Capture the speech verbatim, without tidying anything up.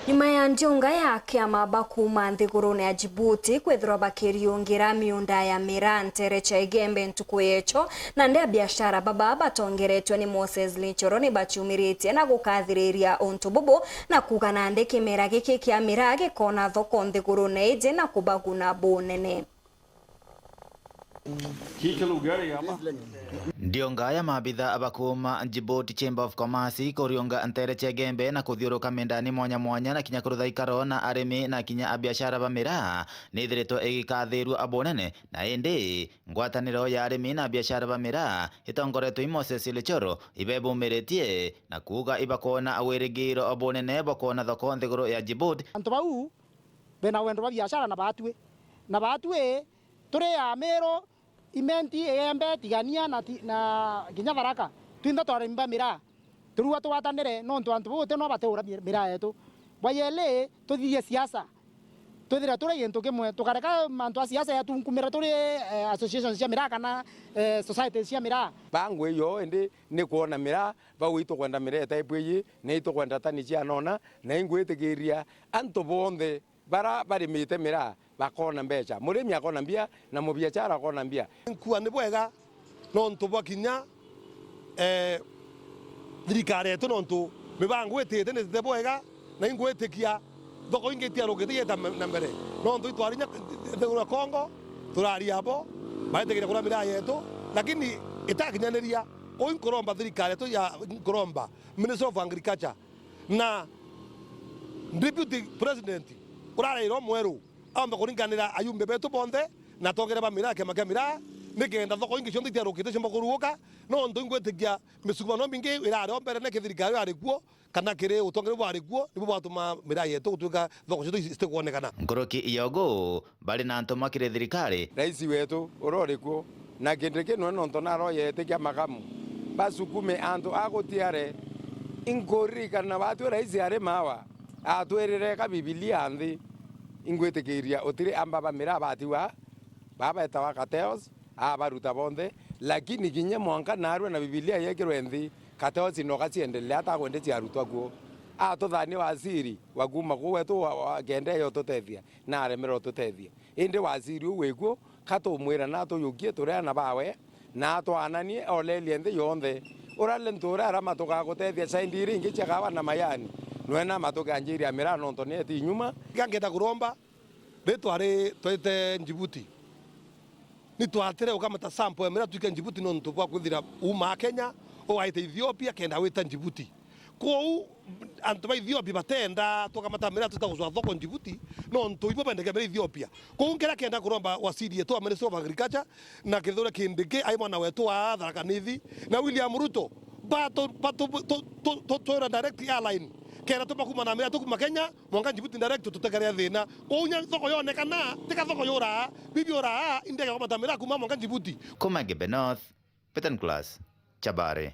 Nyuma ya ndiunga ya kiama ba kuuma nthigurune ya Djibouti kwithirwa bakiriungira miunda ya miraa ntere cia Igembe ntuku yecho, nandi abiashara baba batongeretwe ni Moses Linchoro ni baciumiritie na gukathiriria untu bubu, na kuuga nandi kimera giki kia miraa gikona thoko nthigurune iji na kubaguna bunene. Ndiunga ya maabitha ba kuuma Djibouti Chamber of Commerce kuriunga ntere cia Igembe na kuthiuruka mindani mwanya mwanya na kinya kurutha ikaro na arimi na kinya abiashara ba miraa nithiritwe igikathirua bunene, na indi ngwataniro ya arimi na abiashara ba miraa itongoretwe i Moses Linchoro ibebumiritie na kuuga ibakwona wirigiro bunene bwa kwona thoko nthiguru ya Djibouti. Antu bau bena wendo bwa biashara na baatui. Na baatui, turi Amiru, Imenti, Igembe, Tigania na ti-, na kinya Tharaka. Twinthe twarimi ba miraa. Turua tugwatanire nontu antu bau ti no bateura mi-, miraa yetu. Bwa yeli, tuthithie siasa. Twithire turi gintu kimwe. Tukareka mantu a siasa yatunkumira turi, eh, associations cia miraa kana, eh, societies cia miraa. Ba ngui yo indi ni kwona miraa, bau itukwenda miraa type iji, na itukwenda tani cia nona, na ingwitikiria antu bonthe bara barimite miraa bakona mbeca, murimi akona mbia, na mubiachara akona mbia. Nkua ni bwega nontu bwa kinya, eh, thirikari yetu, nontu mibango itite nitite bwega, na ingwitikia thoko ingi itiarukite igeta me-, na mbere, nontu itwarinya nthiguru ya Congo, turaria abo, baitikiria kura miraa yetu, lakini itakinyaniria. Uu nkuromba thirikari yetu ya, nkuromba Ministry of Agriculture, na Deputy President urarairwa mweru aombe kuringanira ayumbe betu bonthe na atongere ba miraa, kiama kia miraa, nikenda thoko ingi cionthe itiarukite ciomba kuruguka, nontu ingwitikia misukumano mingi irari o mbere na kithirikari irari kuo, kana kiri utongere bwari kuo, nibu bwatuma miraa yetu gutuika thoko cietu citikwonekana. Nkuruki ya ugu, bari na ntuma kiri thirikari. Raisi wetu uria uri kuo, na Kindiki nwe nontu naroyete kia makamu, basukume antu a gutiare. Inkuririkana batwi raisi ari mawa, atwirire ka Bibilia nthi. Ingwitikiria utiri amba ba miraa batiwa, baba betawa cartels, abaruta bonthe, lakini kinya mwanka narua na Bibilia yekirwe nthi, cartels noka ciendelea atakwende ciarutwa kuo. Atuthanie waziri wa kuuma kuu wetu wa, wa kenda yo tutethia. Na aremerwe ututethia. Indi waziri uu wikuo, ka tumwira na atuyukie turi aana bawe, na atwananie olelie nthi yonthe. Uria ntu uria aramatuka gutethia side iria ingi cia kawa na majani, nwe namatuke anjiria miraa nontu ni eti nyuma. Iga ngenda kuromba, ri twari twite Djibouti. Ni twatire ukamata sample ya miraa twike Djibouti nontu bwa kwithira uumaa Kenya, ugaite Ethiopia, kenda wita Djibouti. Kwou antu ba Ethiopia batenda tukamata miraa twita gucwa thoko Djibouti, nontu ibo bendagia miraa Ethiopia. Kwou nkiria kenda kuromba waziri yetu wa Ministry of Agriculture na Kithure Kindiki, ai mwana wetu wa Tharaka Nithi, na William Ruto, batu-, batu-, tu-, tu-, tu-, twira direct airline, kenda tumakuma na miraa tukuma Kenya, mwanka Djibouti direct tutekerea thina. Kwou nya thoko yonekana, tika thoko yuraa, bibi uraa, indege kwamata miraa kuma mwanka Djibouti. Kuma Igembe North, Peter Nicholas, Chabari.